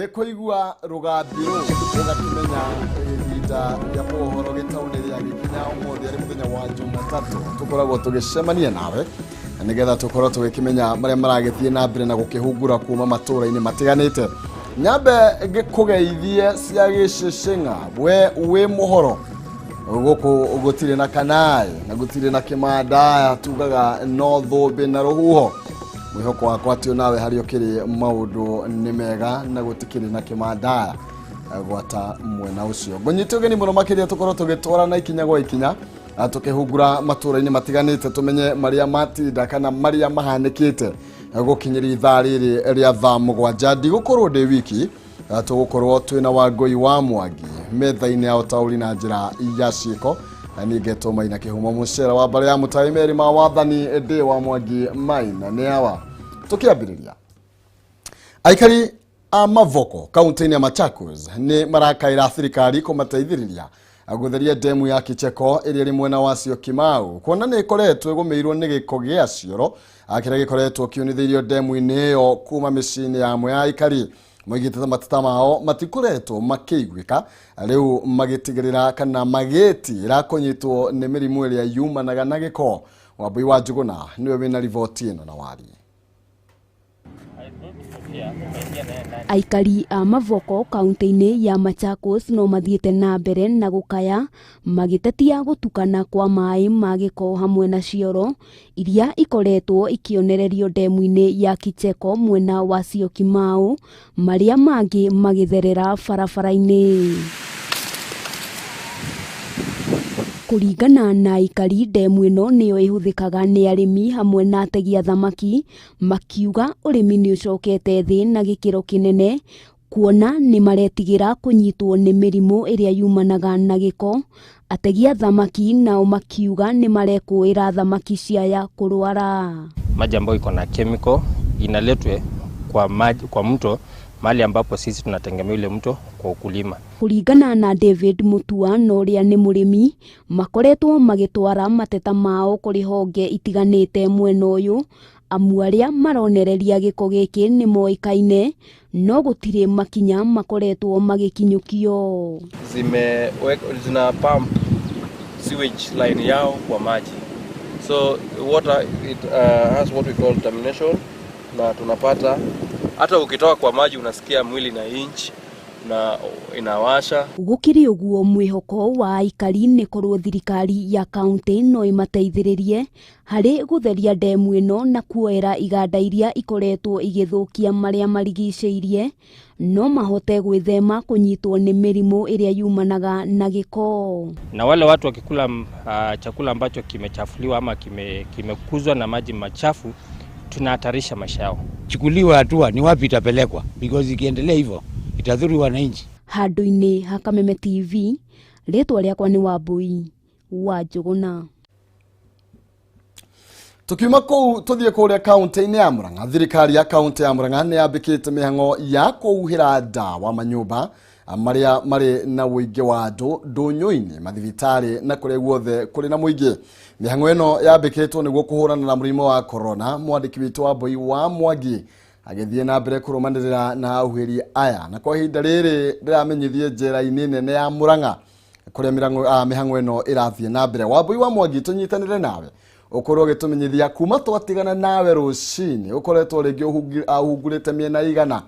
Ũgĩkũigua rũgambi rũu ũgakĩmenya ihinda rĩa mohoro gĩtaũ-inĩ rĩagĩkinya. Ũmũthĩ arĩ mũthenya wa Jumatatũ, tũkoragwo tũgĩcemania nawe na nĩgetha tũkorwo tũgĩkĩmenya marĩa maragĩthiĩ na mbere na gũkĩhungura kuma matũũra-inĩ matiganĩte. Nyambe ngĩkũgeithie cia gĩcĩcĩng'a, we wĩ mũhoro gũkũ gũtirĩ na kanaĩ na gũtirĩ na kĩmandaya, tugaga no thũmbĩ na rũhuho. Mwĩhoko wakwa atĩ nawe harĩa ũkĩrĩ maũndũ nĩ mega na gũtikĩrĩ na kĩmandaya gwata mwena ũcio. Ngũnyite ũgeni mũno makĩria tũkorwo tũgĩtwarana ikinya gwa ikinya, tũkĩhungura matũũra-inĩ matiganĩte, tũmenye marĩa matinda kana marĩa mahanĩkĩte gũkinyĩria ithaa rĩrĩ rĩa thaa 7. Ndigũkorwo ndĩ wiki, tũgũkorwo twĩna Wangũi wa Mwangi metha-inĩ ya ũtaũri na njĩra ya ciĩko, na niĩ ngetwo Maina Kĩhumo mũcera wa mbarĩ ya mũtai merĩ ma wathani ndĩ wa Mwangi Maina nĩ awa. Tũkĩambĩrĩria, aikari a Mavoko kaunti-inĩ ya Machakos nĩ marakaĩra thirikari kũmateithĩrĩria gũtheria ndemu ya Kicheko ĩrĩa ĩrĩ mwena wa Syokimau, kuona nĩ ĩkoretwo ĩgũmĩirwo nĩ gĩko gĩa cioro kĩrĩa gĩkoretwo kĩunithĩirio ndemu-inĩ ĩyo kuma mĩciĩ-inĩ ya amwe ya aikari. Moigĩte mateta mao matikoretwo makĩiguĩka, rĩu magĩtigĩrĩra kana magĩtira kũnyitwo nĩ mĩrimũ ĩrĩa yumanaga na gĩko. Wambui wa Njuguna nĩwe wĩna riboti ĩno na wari. Aikari a Mavoko kaunti-inĩ ya Machakos no mathiĩte na mbere na gũkaya magĩtetia gũtukana kwa maĩ ma gĩko hamwe na cioro iria ikoretwo ikĩonererio ndemu-inĩ ya Kicheko mwena wa Syokimau, marĩa mangĩ magĩtherera barabara-inĩ. Kũringana na aikari, ndemu ĩno nĩyo ĩhũthĩkaga nĩ arĩmi hamwe na ategi a thamaki, makiuga ũrĩmi nĩ ũcokete thĩ na gĩkĩro kĩnene kuona nĩ maretigĩra kũnyitwo nĩ mĩrimũ ĩrĩa yumanaga na gĩko. Ategi a thamaki nao makiuga nĩ marekũĩra thamaki ciaya kũrwara. Maji ambayo iko na chemical inaletwe kwa maji, kwa mto mahali ambapo sisi tunategemea ile mto kwa ukulima. Kũringana na David Mutua na ũrĩa nĩ mũrĩmi, makoretwo magĩtwara mateta mao kũrĩ honge itiganĩte mwena ũyũ, amu arĩa maronereria gĩko gĩkĩ nĩ moĩkaine, no gũtirĩ makinya makoretwo magĩkinyũkio. Zina pump sewage line yao kwa maji, so water it has what we call termination, na tunapata hata ukitoka kwa maji unasikia mwili na inch na inawasha. Gũkĩrĩ ũguo, mwĩhoko wa aikari nĩ korwo thirikari ya kaunti no ĩmateithĩrĩrie harĩ gũtheria ndemu ĩno na kuoera iganda iria ikoretwo igĩthũkia marĩa marigicĩirie, no mahote gwĩthema kũnyitwo nĩ mĩrimũ ĩrĩa yumanaga na gĩko. Na wale watu wakikula chakula ambacho kimechafuliwa ama kimekuzwa na maji machafu, tunahatarisha maisha yao. Chukuliwa hatua, ni wapi itapelekwa, because ikiendelea hivyo itadhuru wananchi. Handũ-inĩ ha Kameme TV, rĩtwa rĩakwa nĩ Wambui wa Njũgũna. Tukiuma kũu tũthiĩ kũrĩa kaunti-inĩ ya Murang'a. Thirikari ya kaunti ya Murang'a nĩ yambĩkĩte mĩhang'o ya kũhuhĩra ndawa manyũmba marĩa marĩ na ũingĩ wa andũ, ndũnyũ-inĩ, mathibitarĩ na kũrĩa guothe kũrĩ na mũingĩ. Mĩhang'o ĩno yambĩkĩtwo nĩguo kũhũrana na mũrimũ wa corona. Mwandĩki witũ Wambui wa Mwangi agĩthiĩ na mbere kũrũmanĩrĩra na ahuhĩri aya, na kwa ihinda rĩrĩ ndĩramenyithie njera-inĩ nene ya Murang'a kũrĩa mĩhang'o ĩno ĩrathiĩ na mbere. Wambui wa Mwangi, tũnyitanĩre nawe ũkorwo ũgĩtũmenyithia kuma twatigana nawe rũcinĩ ũkoretwo rĩngĩ ũhungurĩte mĩena igana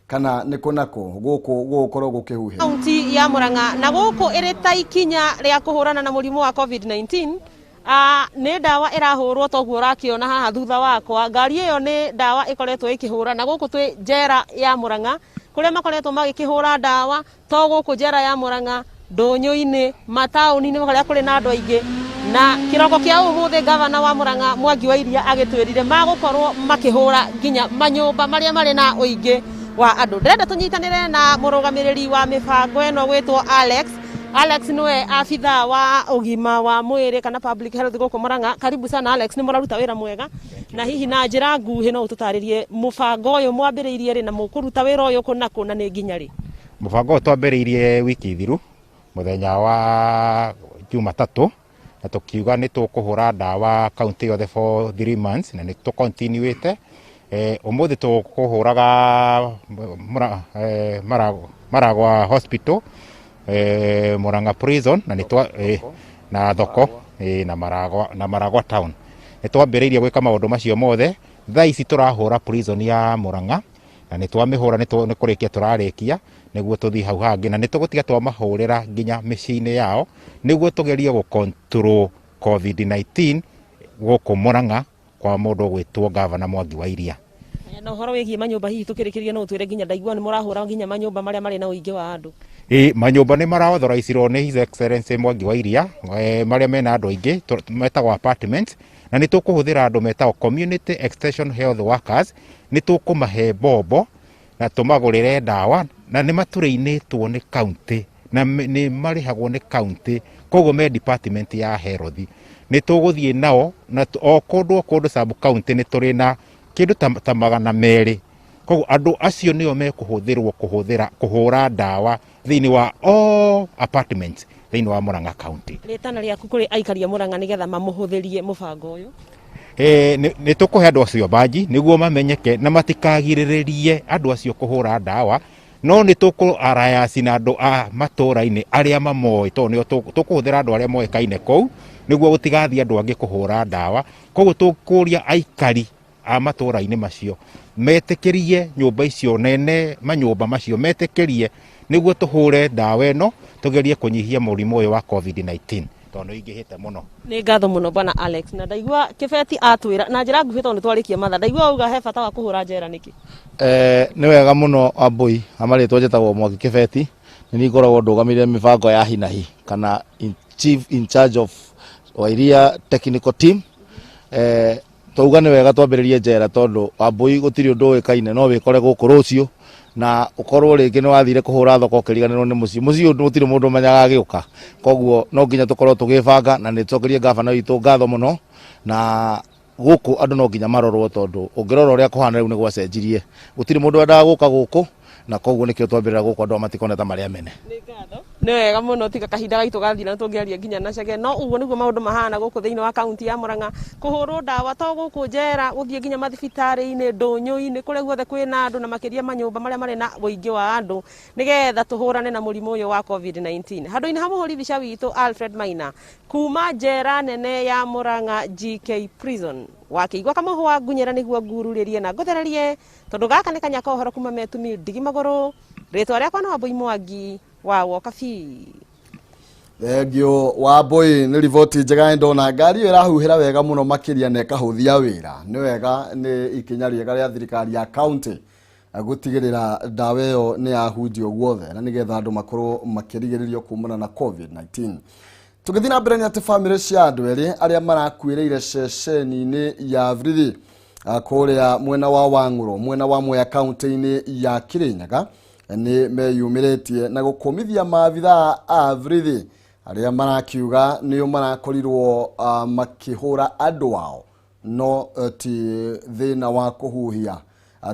kana nĩ kũ na kũ gũkũ gũgũkorwo gũkĩhuhĩra. Kaunti ya Murang'a na gũkũ ĩrĩ ta ikinya rĩa kũhũrana na mũrimũ wa COVID-19, nĩ ndawa ĩrahũrwo toguo ũrakĩona haha thutha wakwa. Ngari ĩyo nĩ ndawa ĩkoretwo ĩkĩhũra, na gũkũ twĩ njera ya Murang'a kũrĩa makoretwo magĩkĩhũra ndawa, to gũkũ njera ya Murang'a, ndũnyũ-inĩ, mataũni-inĩ kũrĩa kũrĩ na andũ aingĩ. Na kĩroko kĩa ũmũthĩ gavana wa Murang'a Mwangi wa Iria agĩtwĩrire magũkorwo makĩhũra nginya manyũmba marĩa marĩ na ũingĩ wa andũ. Ndĩrenda tũnyitanĩre na mũrũgamĩrĩri wa mĩbango ĩno gwĩtwo Alex. Alex nĩwe abithaa wa ũgima wa mwĩrĩ kana public health gũkũ Murang'a. Karibu sana Alex, nĩ mũraruta wĩra mwega, na hihi na njĩra nguhĩ no ũtũtarĩrie mũbango ũyũ mwambĩrĩirie rĩ na mũkũruta wĩra ũyũ kũ na kũ na nĩ nginya rĩ? Mũbango ũyũ twambĩrĩirie wiki thiru mũthenya wa Jumatatũ, na tũkiuga nĩ tũkũhũra ndawa kaunti yothe for 3 months, na nĩ tũcontinuĩte. Umuthi tukuhuraga Maragwa Hospital, Murang'a Prison na nitwa na thoko na Maragwa, na Maragwa Town. Nitwambĩrĩirie gwĩka maũndũ macio mothe. Thaa ici tũrahũra prison ya Murang'a na nĩtwamĩhũra, nĩ kũrĩkia tũrarĩkia nĩguo tũthiĩ hau hangĩ, na nĩtũgũtiga twamahũrĩra nginya mĩciĩ-inĩ yao nĩguo tũgerie gũ control COVID-19 gũkũ Murang'a kwa mũndũ ũgwĩtwo Gavana Mwangi wa Iria. Na ũhoro wĩgiĩ manyũmba, hihi tũkĩrĩkĩrie no ũtwĩre nginya ndaigua nĩ mũrahũra nginya manyũmba marĩa marĩ na ũingĩ wa andũ? Ĩ, manyũmba nĩ maraauthorize-irwo nĩ His Excellency Mwangi wa Iria, marĩa mena andũ aingĩ metagwo apartments, na nĩ tũkũhũthĩra andũ metagwo community extension health workers. Nĩ tũkũmahe mbombo na tũmagũrĩre ndawa, na nĩ matũrĩinĩtwo nĩ county na nĩ marĩhagwo nĩ county, koguo me department ya health. Nĩ tũgũthiĩ nao na o kũndũ o kũndũ sub county nĩ tũrĩ na kĩndũ ta 200. Koguo andũ acio nĩo mekũhũthĩrwo kũhũthĩra kũhũra ndawa thĩinĩ wa all apartments thĩinĩ wa Murang'a County. Rĩtana rĩaku kũrĩ aikari a Murang'a nĩgetha mamũhũthĩrie mũbango ũyũ? Nĩ tũkũhe andũ acio banji nĩguo mamenyeke na matikagirĩrĩrie andũ acio kũhũra ndawa, no nĩ tũkũ alliance na andũ a matũra-inĩ arĩa mamoĩ, tondũ nĩo tũkũhũthĩra andũ arĩa moĩkaine kũu nĩguo gũtigathiĩ andũ angĩ kũhũra ndawa. Koguo tũkũria aikari a matũra-inĩ macio metĩkĩrie nyũmba icio nene, manyũmba macio metĩkĩrie nĩguo tũhũre ndawa ĩno tũgerie kũnyihia mũrimũ ũyũ wa COVID-19 tondũ nĩ ũingĩhĩte mũno. Nĩ ngatho mũno, bwana Alex. Na ndaigua Kĩbeti atwĩra na njĩra nguhĩ, tondũ nĩ twarĩkia mathaa, ndaigua auga he bata wa kũhũra njera nĩkĩ? Nĩ wega mũno, Ambũi. Amarĩtwa njĩtagwo Mwangi Kĩbeti, nĩ niĩ ngoragwo ndũgamĩrĩire mĩbango ya hinahi kana chief in charge of Wairia technical team. Twauga nĩ wega twambĩrĩrie njera tondũ, Wambũi, gũtirĩ ũndũ ũĩkaine, no wĩkore gũkũ rũciũ na ũkorwo rĩngĩ nĩ wathire kũhũra thoko ũkĩriganĩrwo nĩ mũciĩ. Mũciĩ gũtirĩ mũndũ ũmenyaga agĩũka, koguo no nginya tũkorwo tũgĩbanga, na nĩ tũcokerie gavana witũ ngatho mũno. Na gũkũ andũ no nginya marorwo tondũ ũngĩrora ũrĩa kũhana rĩu nĩ gwacenjirie, gũtirĩ mũndũ wendaga gũka gũkũ, na koguo nĩkĩo twambĩrĩra gũkũ andũ aya matikone ta marĩ amene. Nĩ wega mũno. Tiga kahinda gaitũ gathira, tũngĩaria nginya na cege, no ũguo nĩguo maũndũ mahana gũkũ thĩinĩ wa kaunti ya Murang'a. Kũhũrwo ndawa to gũkũ njera, gũthiĩ nginya mathibitarĩ-inĩ, ndũnyũ-inĩ, kũrĩa guothe kwĩna andũ, na makĩria manyũmba marĩa marĩ na ũingĩ wa andũ, nĩgetha tũhũrane na mũrimũ ũyũ wa COVID-19. Handũ-inĩ ha mũhũri mbica witũ Alfred Maina, kuma njera nene ya Murang'a, GK Prison, wakĩigua kamũhwa ngunyĩra nĩguo ngururĩrie na ngũthererie, tondũ gaka nĩ kanya ka ũhoro kuma metumi ndigi magũrũ. Rĩtwa rĩakwa nĩ Wambũi Mwangi wa Wokabi. Thengio, Wambũi, nĩ riboti njega. Nĩ ndona ngari ĩyo ĩrahuhĩra wega mũno makĩria na ĩkahũthia wĩra. Nĩ wega, nĩ ikinya rĩega rĩa thirikari ya county gũtigĩrĩra ndawa ĩyo nĩ yahunjio guothe na nĩgetha andũ makorwo makĩrigĩrĩrio kumana na COVID-19. Tũgĩthiĩ na mbere nĩ atĩ bamĩrĩ cia andũ erĩ arĩa marakuĩrĩire ceceni-inĩ ya Birithi kũrĩa mwena wa Wang'ũrũ, mwena wa Mwea, kaunti-inĩ ya Kirinyaga, nĩ meyumĩrĩtie na gũkũmithia maabithaa a borithi arĩa marakiuga nĩo marakorirwo makĩhũra andũ ao, no ti thĩna wa kũhuhia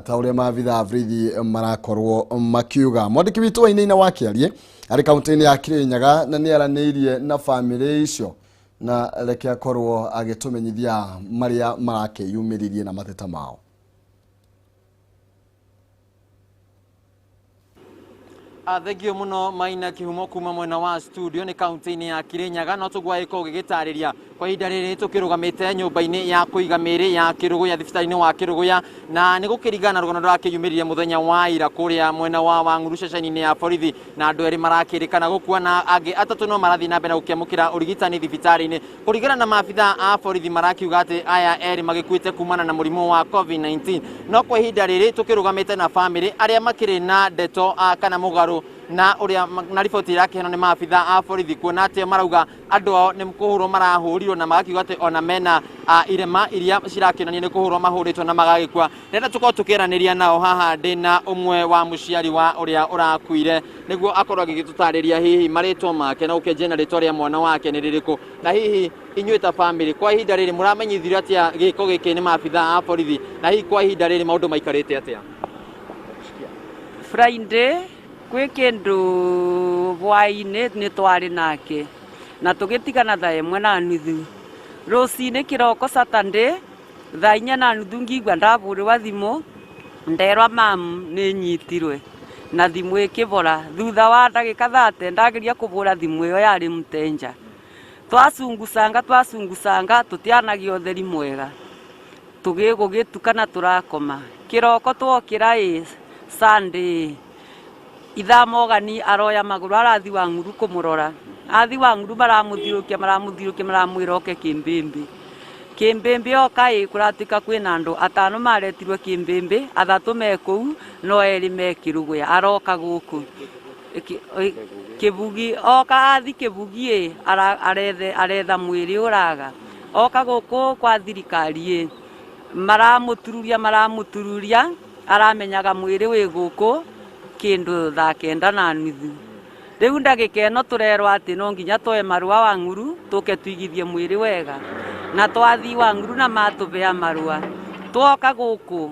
ta ũrĩa maabithaa a borithi marakorwo makiuga. Mwandĩki witũ wa Inaina wa Kĩarie arĩ kaunti-inĩ ya Kirinyaga na nĩ aranĩirie na bamĩrĩ icio, na reke akorwo agĩtũmenyithia marĩa marakĩyumĩririe na mateta mao. Thengio muno, Maina. Kihumo kuma mwena wa studio nĩ kaunti-inĩ ya Kirinyaga, no tũguo agĩkorwo gĩgĩtarĩria kwa ihinda rĩrĩ tũkĩrũgamĩte nyũmba-inĩ ya kũiga mĩĩrĩ ya Kĩrũgũya, thibitarĩ-inĩ wa Kĩrũgũya, na nĩ gũkĩringana na rũgano rũrakĩyumĩririe mũthenya wa ira kũrĩa mwena wa Wang'uru ceceni-inĩ ya borithi, na andũ erĩ marakĩrĩkana gũkua na angĩ atatũ no marathiĩ na mbere na gũkĩamũkĩra ũrigitani thibitarĩ-inĩ. Kũringana na maabitha a borithi, marakiuga atĩ aya erĩ magĩkuĩte kumana na mũrimũ wa COVID-19, no kwa ihinda rĩrĩ tũkĩrũgamĩte na bamĩrĩ arĩa makĩrĩ na ndeto kana mũgarũ na ũrĩa na riboti ĩrakĩheanwo nĩ maabitha a borithi, kuona atĩ marauga andũ ao nĩ kũhũrwo marahũrirwo, na magakiuga atĩ ona mena irema iria cirakĩonania nĩ kũhũrwo mahũrĩtwo na magagĩkua. Ndĩrenda tũkorwo tũkĩaranĩria nao. Haha ndĩna ũmwe wa mũciari wa ũrĩa ũrakuire nĩguo akorwo agĩgĩtũtarĩria hihi marĩtwa make na gũkĩanjia na rĩtwa rĩa mwana wake nĩ rĩrĩkũ, na hihi inyuĩ ta bamĩrĩ kwa ihinda rĩrĩ mũramenyithirio atĩa gĩko gĩkĩ nĩ maabitha a borithi, na hihi kwa ihinda rĩrĩ maũndũ maikarĩte atĩa? Friday kwĩ kĩndũ hwaĩ-inĩ nĩ twarĩ nake na tũgĩtigana thaa 1:30 rũcinĩ kĩroko. Saturday Thaa inya na nuthu ngigua ndabũrĩwa thimũ nderwa mamu nĩ nyitirwe na thimũ ĩkĩbora. Thutha wa ndagĩka 30 ndageria kũbũra thimũ ĩyo yarĩ mtenja. Twacungusanga twacungusanga tũtianagia ũtheri mwega, tũgĩgũgĩtukana tũrakoma. Kĩroko twokĩra ĩ Sunday ithaa Mogani aroya magũrũ arathi wa ng'uru kũmũrora. Athi wa ng'uru maramũthiũrũkia maramũthiũrũkia maramwĩra oke kĩmbĩmbĩ. Kĩmbĩmbĩ oka ĩ kũratuĩka kwĩna andũ atano maretirwe kĩmbĩmbĩ, athatũ me kũu no erĩ me Kĩrũgũya. Aroka gũkũ Kĩbugi, oka athi Kĩbugi ĩ aretha mwĩrĩ ũraga. Oka gũkũ kwa thirikari ĩ maramũtururia maramũtururia aramenyaga mwĩrĩ wĩ gũkũ kĩndũ thaa 9:30. Rĩu ndagĩka ĩno tũrerwo atĩ no nginya twoe marũa wa ng'uru tũke tũigithie mwĩrĩ wega. Na twathi wa ng'uru na matũbea marũa. Twoka gũkũ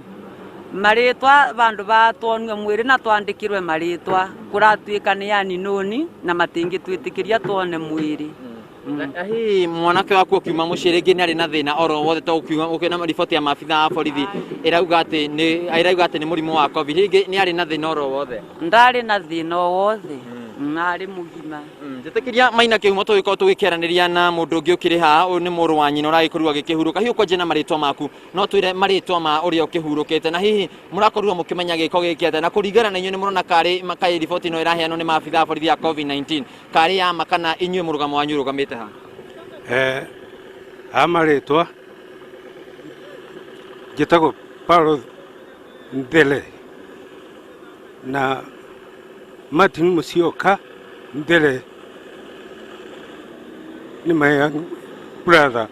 marĩtwa bandũ batwonue mwĩrĩ na twandĩkĩrwe marĩtwa kũratuĩka nĩ yani nũni na matingĩtwĩtĩkĩria tuone mwĩrĩ. Na hihi mwanake waku ũkiuma mũciĩ rĩngĩ nĩ arĩ na thĩna oro wothe to ũkiuga ũkĩona riboti ya maabitha a borithi ĩrauga atĩ nĩ ĩrauga atĩ nĩ mũrimũ wa COVID, rĩngĩ nĩ arĩ na thĩna oro wothe? Ndarĩ na thĩna o wothe, arĩ mũgima. Njĩtĩkĩria Maina Kĩhumo tũgĩkorwo tũgĩkĩaranĩria na mũndũ ũngĩ ũkĩrĩ haha. Ũyũ nĩ mũrũ wa nyina ũragĩkorirwo agĩkĩhurũka. Hihi ũkwanjia na marĩtwa maku, no twĩre marĩtwa ma ũrĩa ũkĩhurũkĩte, na hihi mũrakorirwo mũkĩmenya gĩko gĩkĩ atĩa, na kũringana na inyuĩ nĩ mũrona karĩ kaĩ riboti ĩno ĩraheanwo nĩ maabitha a borithi ya COVID-19 karĩ ya ma, kana inyuĩ mũrũgamo wanyu ũrũgamĩte ha? Ha marĩtwa njĩtagwo Paulo Nthele na Martin Musyoka Nthele nĩ my young brother.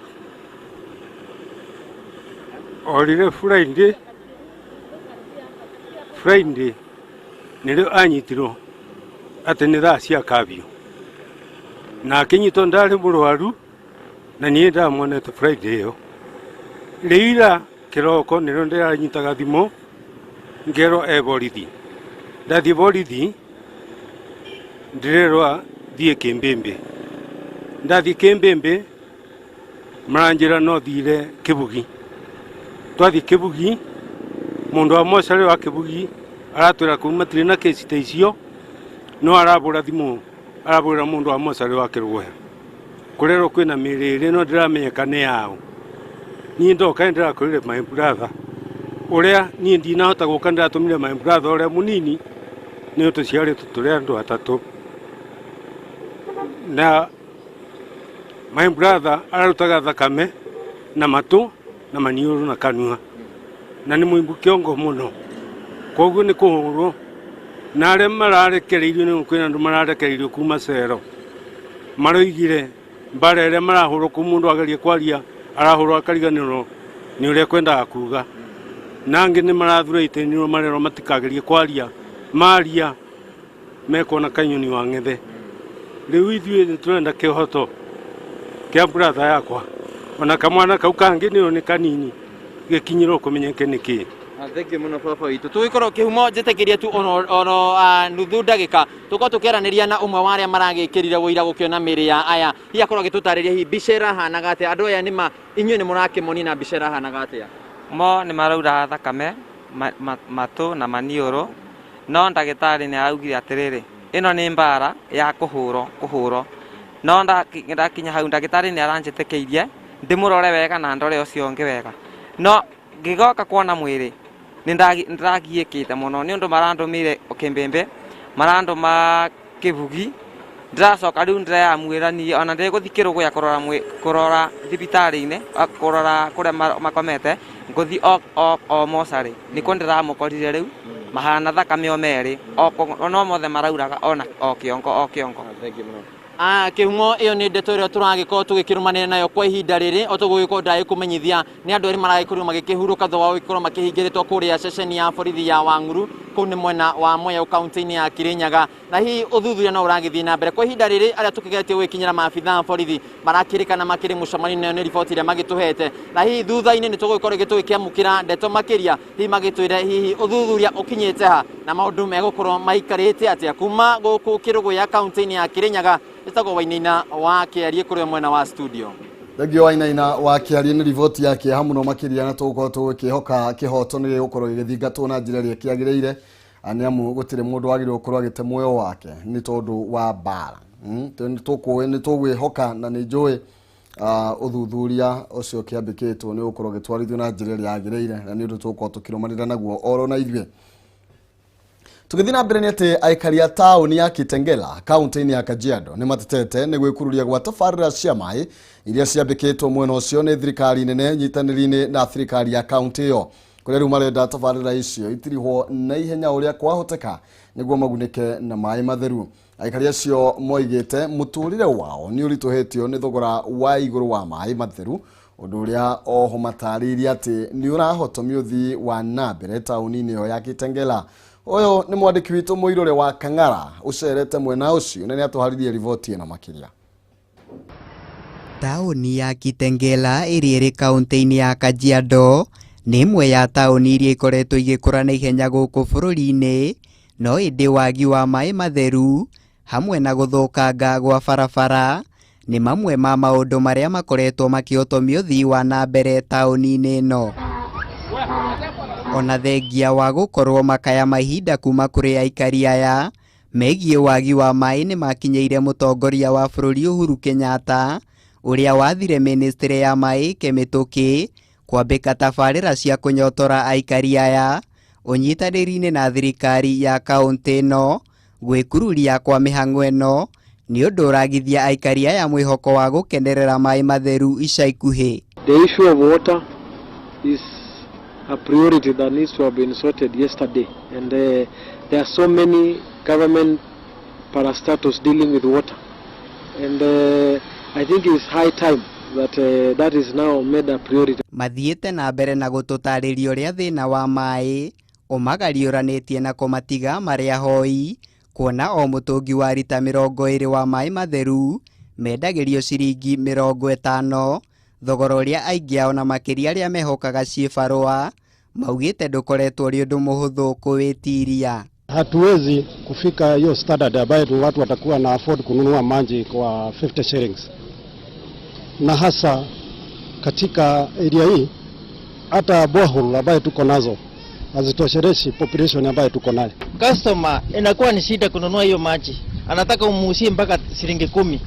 Orire Friday nĩrĩo anyitirwo atĩ nĩ thaa cia kambio, na akĩnyitwo ndarĩ mũrwaru na niĩ ndamuonete Friday ĩyo. Rĩu ira kĩroko nĩrĩo ndĩranyitaga thimũ ngerwo e borithi. Ndathiĩ borithi ndĩrerwo thiĩ Kĩmbĩmbĩ. Ndathiĩ Kĩmbĩmbĩ maranjĩra no thire Kĩbugi. Twathiĩ Kĩbugi mũndũ wa mocarĩ wa Kĩbugi aratwĩra kũu matirĩ na kesi ta icio, no arabũra thimũ arabũrĩra mũndũ wa mocarĩ wa Kĩrũgũya kũrerwo kwĩna mĩrĩ ĩrĩ no ndĩramenyeka nĩ yao. Niĩ ndoka nĩ ndĩrakorire my brother ũrĩa niĩ ndinahota gũka, ndĩratũmire my brother ũrĩa mũnini nĩ tũciarĩtwo tũrĩ andũ atatũ, na my brother ararutaga thakame na matũ na maniũrũ na kanua na nĩ mũimbu kĩongo mũno, koguo nĩ kũhũrwo. Na arĩa mararekereirio nĩ kwĩna andũ mararekereirio kuma cero maroigire mbara ĩrĩa marahũrwo kũu, mũndũ ageria kwaria arahũrwo akariganĩrwo nĩ ũrĩa kwendaga kuga, na angĩ nĩ marathuraitĩnirwo marerwo matikagerie kwaria, maria mekuona kanyoni wa ng'ethe. Rĩu ithuĩ nĩ tũrenda kĩhoto kĩa brother yakwa, ona kamwana kau kangĩ nĩyo nĩ kanini gĩkinyĩrwo kũmenyeke nĩ kĩĩ. Thank you mũno baba witũ. Tũgĩkorwo Kĩhumo njĩtĩkĩrie tu ono nuthu ndagĩka tũkorwo tũkĩaranĩria na ũmwe wa arĩa maragĩkĩrire ũira gũkĩona mĩrĩ ya aya, hihi akorwo agĩtũtarĩria hihi mbica ĩrahanaga atĩa, andũ aya nĩma inyuĩ nĩ mũrakĩmonia na mbica ĩrahanaga atĩa? Mo nĩ maraura thakame matũ na maniũrũ, no ndagĩtarĩ nĩ araugire atĩrĩrĩ, ĩno nĩ mbara ya kũhũrwo kũhũrwo, no ndakinya hau ndagĩtarĩ nĩ aranjĩtĩkĩirie ndĩmũrore wega na ndore ũcio ũngĩ wega, no ngĩgoka kuona mwĩrĩ nĩ ndĩragiĩkĩte mũno nĩ ũndũ marandũmire Kĩmbĩmbĩ, marandũma Kĩbugi, ndĩracoka rĩu ndĩreyamwĩra niĩ ona ndĩgũthiĩ Kĩrũgũya kũrora kũrora thibitarĩ-inĩ, kũrora kũrĩa makomete, ngũthiĩ o mocarĩ nĩkuo ndĩramũkorire rĩu mahana thakame o merĩ, no mothe marauraga ona o kĩongo o kĩongo. Kĩhumo ĩyo nĩ ndeto ĩrĩa tũragĩkorwo tũgĩkĩrũmanĩra nayo kwa ihinda rĩrĩ, o tũgũgĩkorwo ndagĩkũmenyithia nĩ andũ erĩ maragĩkorirwo magĩkĩhurũka thutha wa gũgĩkorwo makĩhingĩrĩtwo kũrĩa ceceni ya borithi ya Wang'uru kũu nĩ mwena wa Mwea kaunti-inĩ ya Kirinyaga, na hihi ũthuthuria no ũragĩthiĩ na mbere kwa ihinda rĩrĩ. Arĩa tũkĩgeretie gũgĩkinyĩra maabitha a borithi marakĩrĩkana makĩrĩ mũcemanio, nayo nĩ riboti ĩrĩa magĩtũhete, na hihi thutha-inĩ nĩ tũgũgĩkorwo rĩngĩ tũgĩkĩamũkĩra ndeto makĩria, hihi magĩtwĩre hihi ũthuthuria ũkinyĩte ha na maũndũ megũkorwo maikarĩte atĩa. Kuma gũkũ Kĩrũgũya kaunti-inĩ ya Kirinyaga, ĩtagwo Wainaina wa Kĩarie kũrĩa mwena wa studio. Thengio Wainaina wa Kĩarie nĩ riboti ya kĩeha mũno makĩria, na tũgũkorwo tũgĩkĩhoka kĩhoto nĩ gĩgũkorwo gĩgĩthingatwo na njĩra ĩrĩa kĩagĩrĩire, nĩ amu gũtirĩ mũndũ wagĩrĩirwo gũkorwo agĩte muoyo wake nĩ tondũ wa mbara. Nĩ tũgwĩhoka na nĩ njũĩ ũthuthuria ũcio ũkĩambĩkĩtwo nĩ ũgũkorwo ũgĩtwarithio na njĩra ĩrĩa yagĩrĩire, na nĩ ũndũ tũgũkorwo tũkĩrũmanĩrĩra naguo oro na ithuĩ. Tũgĩthiĩ na mbere nĩ atĩ aikari a taũni ya Kitengela kaunti-inĩ ya Kajiado nĩ matetete nĩ gwĩkururia gwa tabarĩra cia maĩ iria ciambĩkĩtwo mwena ũcio nĩ thirikari nene nyitanĩri-inĩ na thirikari ya kaunti ĩyo, kũrĩa rĩu marenda tabarĩra icio itirihwo na ihenya ũrĩa kwahoteka nĩguo magunĩke na maĩ matheru. Aikari acio moigĩte mũtũrĩre wao nĩ ũritũhĩtio nĩ thogora wa igũrũ wa maĩ matheru, ũndũ ũrĩa oho matarĩirie atĩ nĩ ũrahotomia ũthii wa na mbere taũni-inĩ ĩyo ya Kitengela. Ũyũ nĩ mwandĩki witũ Mũirũrĩ wa Kang'ara ũcerete mwena ũcio na nĩ atũharĩrie riboti ĩno makĩria. Taũni ya Kitengela ĩrĩa ĩrĩ kaunti-inĩ ya Kajiado nĩ ĩmwe ya taũni iria ikoretwo igĩkũra na ihenya gũkũ bũrũri-inĩ, no ĩndĩ wagi wa maĩ matheru hamwe na gũthũkanga gwa barabara nĩ mamwe ma maũndũ marĩa makoretwo makĩhotomia ũthii wa na mbere taũni-inĩ ĩno. Ona thengia wa gũkorwo makaya mahinda kuma kũrĩ aikari aya megiĩ wagi wa maĩ nĩ makinyĩire mũtongoria wa bũrũri Uhuru Kenyatta, ũrĩa wathire ministry ya maĩ ĩke mĩtũkĩ kwambĩka tabarĩra cia kũnyotora aikari aya ũnyitanĩri-inĩ na thirikari ya kaũntĩ ĩno. Gwĩkururia kwa mĩhang'o ĩno nĩ ũndũ ũragithia aikari aya mwĩhoko wa gũkenerera maĩ matheru ica ikuhĩ. The issue of water is a priority that needs to have been sorted yesterday, and there are so many government parastatals dealing with water, and I think it's high time that that is now made a priority. Mathiĩte na mbere na gũtũtarĩria ũrĩa thĩna wa maĩ ũmagariũranĩtie na kũmatiga marĩa hoi, kuona o mũtũngi wa rita 20 wa maĩ matheru mendagĩrio ciringi 50, thogora ũrĩa aingĩ ao na makĩria arĩa mehokaga ciĩbarũa maugĩte ndũkoretwo ũrĩ ũndũ mũhũthũ kũwĩtiria. Hatuwezi kufika hiyo standard ambayo watu watakuwa na afford kununua maji kwa 50 shillings, na hasa katika area hii hata borehole ambayo tuko nazo hazitoshereshi population ambayo tuko nayo. Customer inakuwa ni shida kununua hiyo maji, anataka umuuzie mpaka shilingi 10.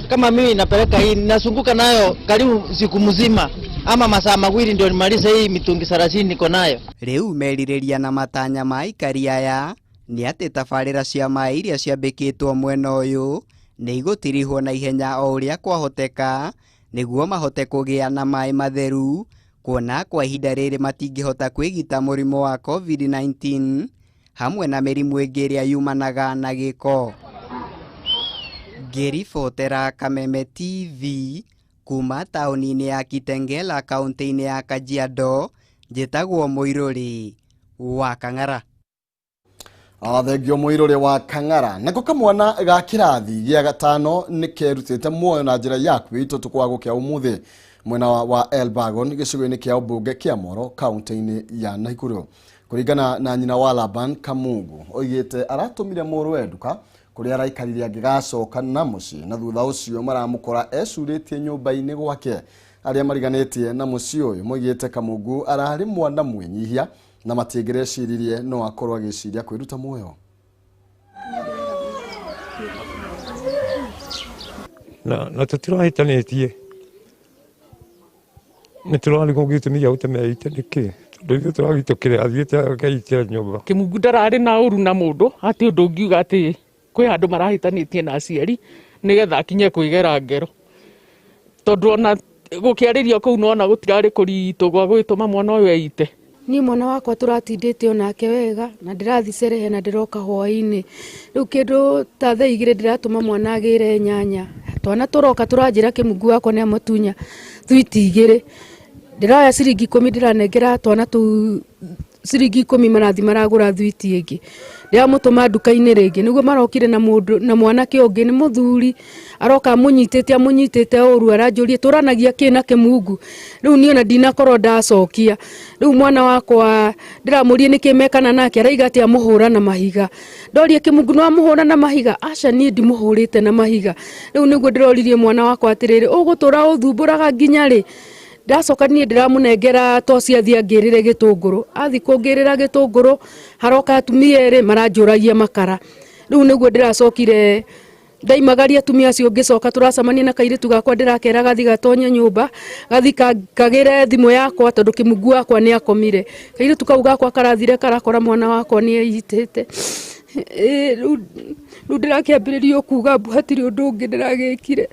Kama mimi napeleka hii nasunguka nayo karibu siku mzima ama masaa mawili ndio nimalize hii mitungi 30 niko nayo. Rĩu merirĩria na matanya ma aikari aya nĩ atĩ tabarĩra cia maĩ iria ciambĩkĩtwo mwena ũyũ nĩ igũtirihwo na ihenya o ũrĩa kwahoteka nĩguo mahote kũgĩa na maĩ matheru, kuona kwa ihinda rĩrĩ matingĩhota kwĩgita mũrimũ wa COVID-19 hamwe na mĩrimũ ĩngĩ ĩrĩa yumanaga na gĩko. Ngĩribotera Kameme TV kuma taũni-inĩ ya Kitengela kaunti-inĩ ya Kajiado, njĩtagwo Mũirũrĩ wa Kang'ara. Thengio Mũirũrĩ wa Kang'ara. Nako kamwana ga kĩrathi gĩa gatano nĩ kerutĩte muoyo na njĩra ya kwĩita ũtukũ wa gũkĩa ũmũthĩ mwena wa Elbagon gĩcigo-inĩ kĩa ũmbunge kĩa Moro kaunti-inĩ ya Nakuru. Kũringana na nyina wa Laban Kamungu, oigĩte aratũmire mũrũwe nduka kũrĩa araikarire angĩgacoka na mũciĩ, na thutha ũcio maramũkora ecurĩtie nyũmba-inĩ gwake. Arĩa mariganĩtie na mũciĩ ũyũ moigĩte Kamungu ararĩ mwana mwĩnyihia na matingĩreciririe no akorwo agĩciria kwĩruta muoyo. Na tũtirahĩtanĩtie, nĩ tũrarigwo gĩtũmi gĩa gũtũmeite nĩkĩ, tondũ ithuĩ tũragĩtũkĩra athiĩte akeitĩra nyũmba. Kĩmungu ndararĩ na ũru na mũndũ atĩ ũndũ ũngiuga atĩ kwĩ handũ marahĩtanĩtie na aciari nĩgetha akinye kwĩgera ngero, tondũ ona gũkĩarĩrio kũu nona gũtirarĩ kũritũ gwa gwĩtũma mwana ũyũ eite. Niĩ mwana wakwa tũratindĩte onake wega na ndĩrathiĩ cerehe na ndĩroka hwaĩ-inĩ, rĩu kĩndũ ta thaa 2 ndĩratũma mwana agĩre nyanya, twana tũroka tũranjĩra Kĩmungu wakwa nĩ amatunya thwiti 2, ndĩroya ciringi 10 ndĩranengera twana tũu ciringi 10 marathi maragũra thwiti ĩngĩ. Ndĩramũtũma nduka-inĩ rĩngĩ nĩguo marokire na mũndũ na mwanake ũngĩ nĩ mũthuri aroka amũnyitĩte amũnyitĩte ũru aranjũria tũranagia kĩ na kĩmungu. Rĩu niĩ ona ndinakorwo ndacokia. Rĩu mwana wakwa ndĩramũria nĩkĩ mekana nake araiga atĩ amũhũra na mahiga. Ndoria kĩmungu no amũhũra na mahiga? Aca niĩ ndimũhũrĩte na mahiga. Rĩu nĩguo ndĩroririe mwana wakwa atĩrĩrĩ, ũgũtũra ũthumbũraga nginya rĩ? Ndacoka niĩ ndĩramũnengera toci athiĩ angĩrĩre gĩtũngũrũ. Athiĩ kũngĩrĩra gĩtũngũrũ haroka atumia erĩ maranjũragia makara. Rĩu nĩguo ndĩracokire ndaimagaria atumia acio ngĩcoka tũracemania na kairĩtu gakwa ndĩrakera gathi gatonye nyũmba gathi kagĩre thimũ yakwa tondũ kĩmungu wakwa nĩ akomire. Kairĩtu kau gakwa karathire karakora mwana wakwa nĩ eyitĩte. Rĩu ndĩrakĩambĩrĩria kuga mbu hatirĩ ũndũ ũngĩ ndĩragĩkire.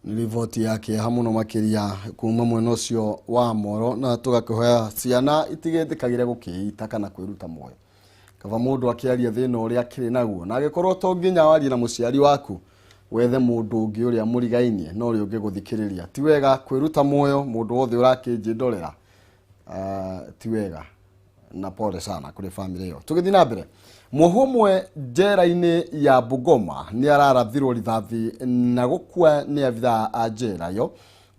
Nĩ riboti ya kĩeha mũno makĩria kuma mwena ũcio wa Moro, na tũgakĩhoya ciana itigĩtĩkagĩre gũkĩita kana kwĩruta muoyo. Kaba mũndũ akĩaria thĩna ũrĩa akĩrĩ naguo, na angĩkorwo to nginya warie na mũciari waku, wethe mũndũ ũngĩ ũrĩa mũrigainie na ũrĩa ũngĩgũthikĩrĩria. Ti wega kwĩruta muoyo mũndũ wothe ũrakĩnjĩndorera, ti wega, na pole sana kũrĩ family ĩyo. Tũgĩthiĩ na mbere, muohwo ũmwe njera-inĩ ya Bungoma nĩ ararathirwo rithathi na gũkua nĩ abithaa a njera ĩyo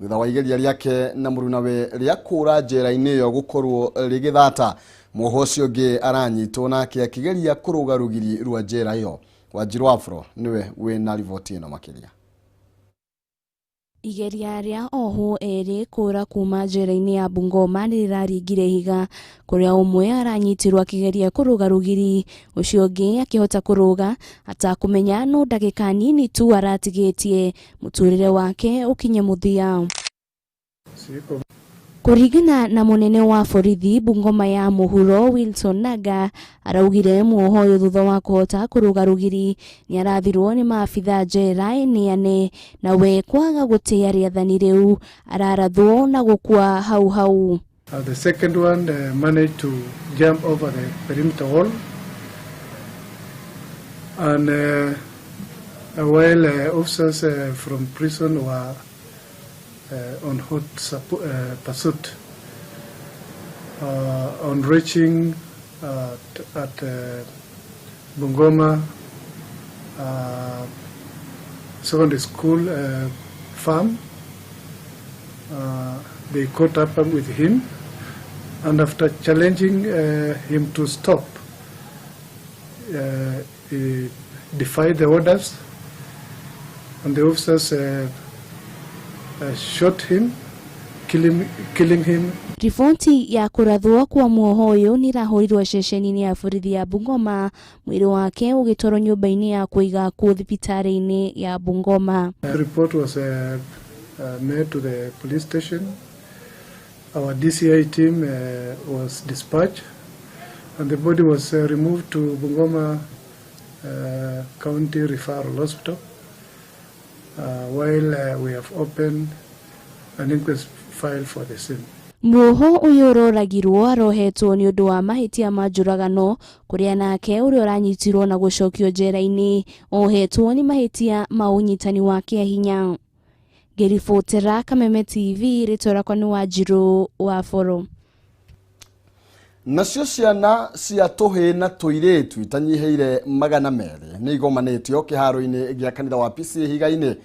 thutha wa igeria rĩake na mũrunawe rĩa kũra njera-inĩ ĩyo gũkorwo rĩgĩthata. Muohwo ũcio ũngĩ aranyitwo nake akĩgeria kũrũga rũgiri rwa njera ĩyo. Wanjiru Afro nĩwe wĩna riboti ĩno makĩria. Igeria rĩa ohwo erĩ kũra kuma njera-inĩ ya Bungoma nĩ rĩraringire ihiga kũrĩa ũmwe aranyitirwo akĩgeria kũrũga rũgiri, ũcio ũngĩ akĩhota kũrũga atakũmenya no ndagĩka nini tu aratigĩtie mũtũrĩre wake ũkinye mũthia. Kũringana na mũnene wa borithi Bungoma ya mũhuro Wilson Naga araugire muoho ũyũ thutha wa kũhota kũrũga rũgiri nĩ arathirwo nĩ maabitha njera ĩneane na we kwaga gũtĩa rĩathani rĩu ararathwo na gũkua hau hau. The second one managed to jump over the perimeter wall, and while officers from prison were on hot pursuit, on reaching at Bungoma Secondary School farm, they caught up with him, and after challenging him to stop, he defied the orders, and the officers shot him, killing him. Riboti ya kũrathwo kwa muoho ũyũ nĩ ĩrahũrirwo ceceni-inĩ ya borithi ya Bungoma, mwĩrĩ wake ũgĩtwarwo nyũmba-inĩ ya kũiga akuũ thibitarĩ-inĩ ya Bungoma. The report was made to the police station. Our DCI team was dispatched, and the body was removed to Bungoma County Referral Hospital, while we have opened an inquest file for the same. Muoho ũyũ ũroragirwo arohetwo nĩ ũndũ wa mahĩtia ma njũragano kũrĩa nake ũrĩa ũranyitirwo na gũcokio njera-inĩ ohetwo nĩ mahĩtia ma ũnyitani wa kĩahinya. Ngĩribotera Kameme TV, rĩtwa rĩakwa nĩ Wanjiru wa Boro. Nacio ciana cia tũhĩĩ na tũirĩtu itanyihĩire 200 nĩ igomanĩtio kĩharo-inĩ gĩa kanitha wa PCEA Ihiga-inĩ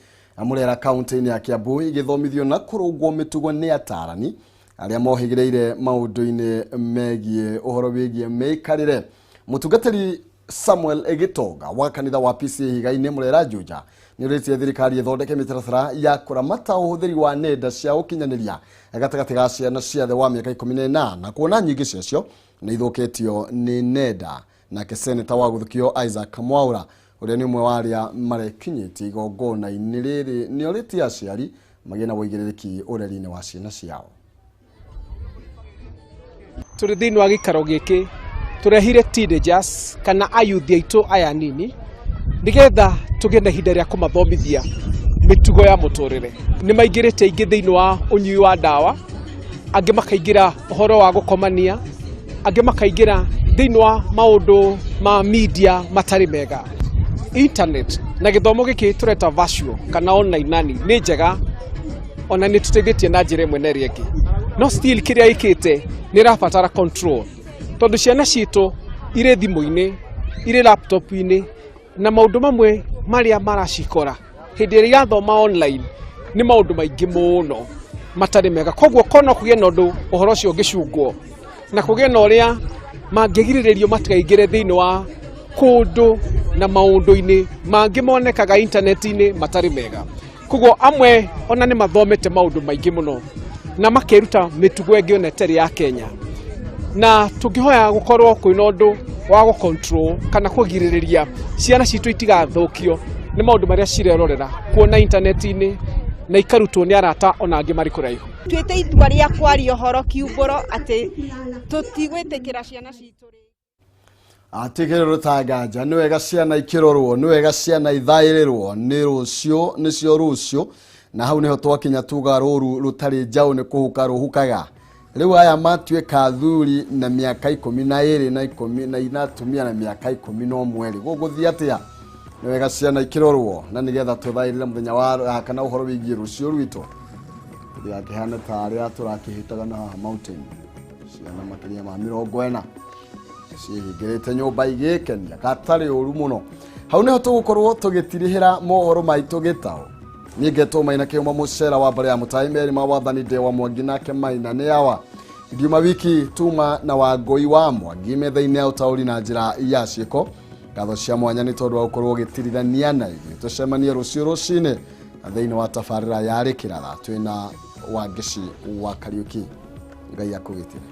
Murera kaunti-inĩ ya Kiambu igĩthomithio na kũrũngwo mĩtugo nĩ atarani arĩa mohĩgĩrĩire maũndũ-inĩ megiĩ ũhoro wĩgiĩ mĩikarĩre. Mũtungatĩri Samuel Gitonga wa kanitha wa PCEA Ihiga-inĩ Murera Juja nĩ ũrĩtie thirikari ĩthondeke mĩtaratara ya kũramata ũhũthĩri wa nenda cia ũkinyanĩria gatagatĩ ga ciana cia thĩ wa mĩaka 18 kuona nyingĩ ciacio nĩ ithũkĩtio nĩ nenda. Nake seneta wa Gũthukio Isaac Mwaura ũrĩa nĩ ũmwe wa arĩa marekinyĩtie igongona-inĩ rĩrĩ nĩ orĩtie aciari magĩe na ũigĩrĩrĩki ũreri-inĩ wa ciana ciao. Tũrĩ thĩinĩ wa gĩikaro gĩkĩ tũrehire teenagers kana ayuthi aitũ aya nini nĩgetha tũgĩe na ihinda rĩa kũmathomithia mĩtugo ya mũtũrĩre. Nĩ maingĩrĩte aingĩ thĩinĩ wa ũnyui wa ndawa, angĩ makaingĩra ũhoro wa gũkomania, angĩ makaingĩra thĩinĩ wa maũndũ ma media matarĩ mega. Internet na gĩthomo gĩkĩ tũreta virtual kana online learning nĩ njega ona nĩ tũteithĩtie na njĩra ĩmwe na ĩrĩa ĩngĩ, no still kĩrĩa ĩkĩte nĩ ĩrabatara control, tondũ ciana citũ irĩ thimũ-inĩ, irĩ laptop-inĩ, na maũndũ mamwe marĩa maracikora hĩndĩ ĩrĩa irathoma online nĩ maũndũ maingĩ mũno matarĩ mega. Koguo kono kũgĩe na ũndũ ũhoro ũcio ũngĩcungwo na kũgĩe na ũrĩa mangĩgirĩrĩrio matikaingĩre thĩinĩ wa kũndũ na maũndũ-inĩ mangĩ monekaga intaneti-inĩ matarĩ mega. Koguo amwe ona nĩ mathomete maũndũ maingĩ mũno na makeruta mĩtugo ĩngĩ ona ĩtarĩ ya Kenya, na tũngĩhoya gũkorwo kwĩna ũndũ wa gũ control kana kũgirĩrĩria ciana citũ itigathũkio nĩ maũndũ marĩa cirerorera kuona intaneti-inĩ na ikarutwo nĩ arata ona angĩ marĩ kũraihu. Tuĩte itua rĩa kwaria ũhoro kiumbũro atĩ tũtigwĩtĩkĩra ciana citũ. Atigĩrĩrwo rũtanganja nĩ wega ciana ikĩrorwo, nĩ wega ciana ithaĩrĩrwo nĩ rũciũ, nĩcio rũciũ, na hau nĩho twakinya tuga rũru rũtarĩ njaũ nĩ kũhuka rũhukaga. Rĩu aya matuĩka athuri na mĩaka 12 na 14 atumia na mĩaka 11 rĩ, gũgũthiĩ atĩa? Nĩ wega ciana ikĩrorwo na nĩgetha tũthaĩrĩre mũthenya wa kana ũhoro wĩgiĩ rũciũ rwitũ tũtigakĩhane ta arĩa tũrakĩhĩtaga na haha mountain, ciana makĩria ma 40 ciĩhingĩrĩte nyũmba igĩkenia gatarĩ ũru mũno. Hau nĩho tũgũkorwo tũgĩtirihĩra mohoro maitũ gĩtaũ. Niĩ ngetwo Maina Kĩũma mũcera wa mbere ya mũtai meri ma wathani ndĩ wa Mwangi nake Maina nĩ awa. Ngiuma wiki tuma na Wangũi wa Mwangi metha-inĩ ya ũtaũri na njĩra ya ciĩko. Ngatho cia mwanya nĩ tondũ wa gũkorwo ũgĩtirithania na ithuĩ. Tũcemanie rũciũ rũcinĩ thĩinĩ wa tabarĩra ya Rĩkĩratha twĩna Wangeci wa Kariũki. Ngai akũgitĩre.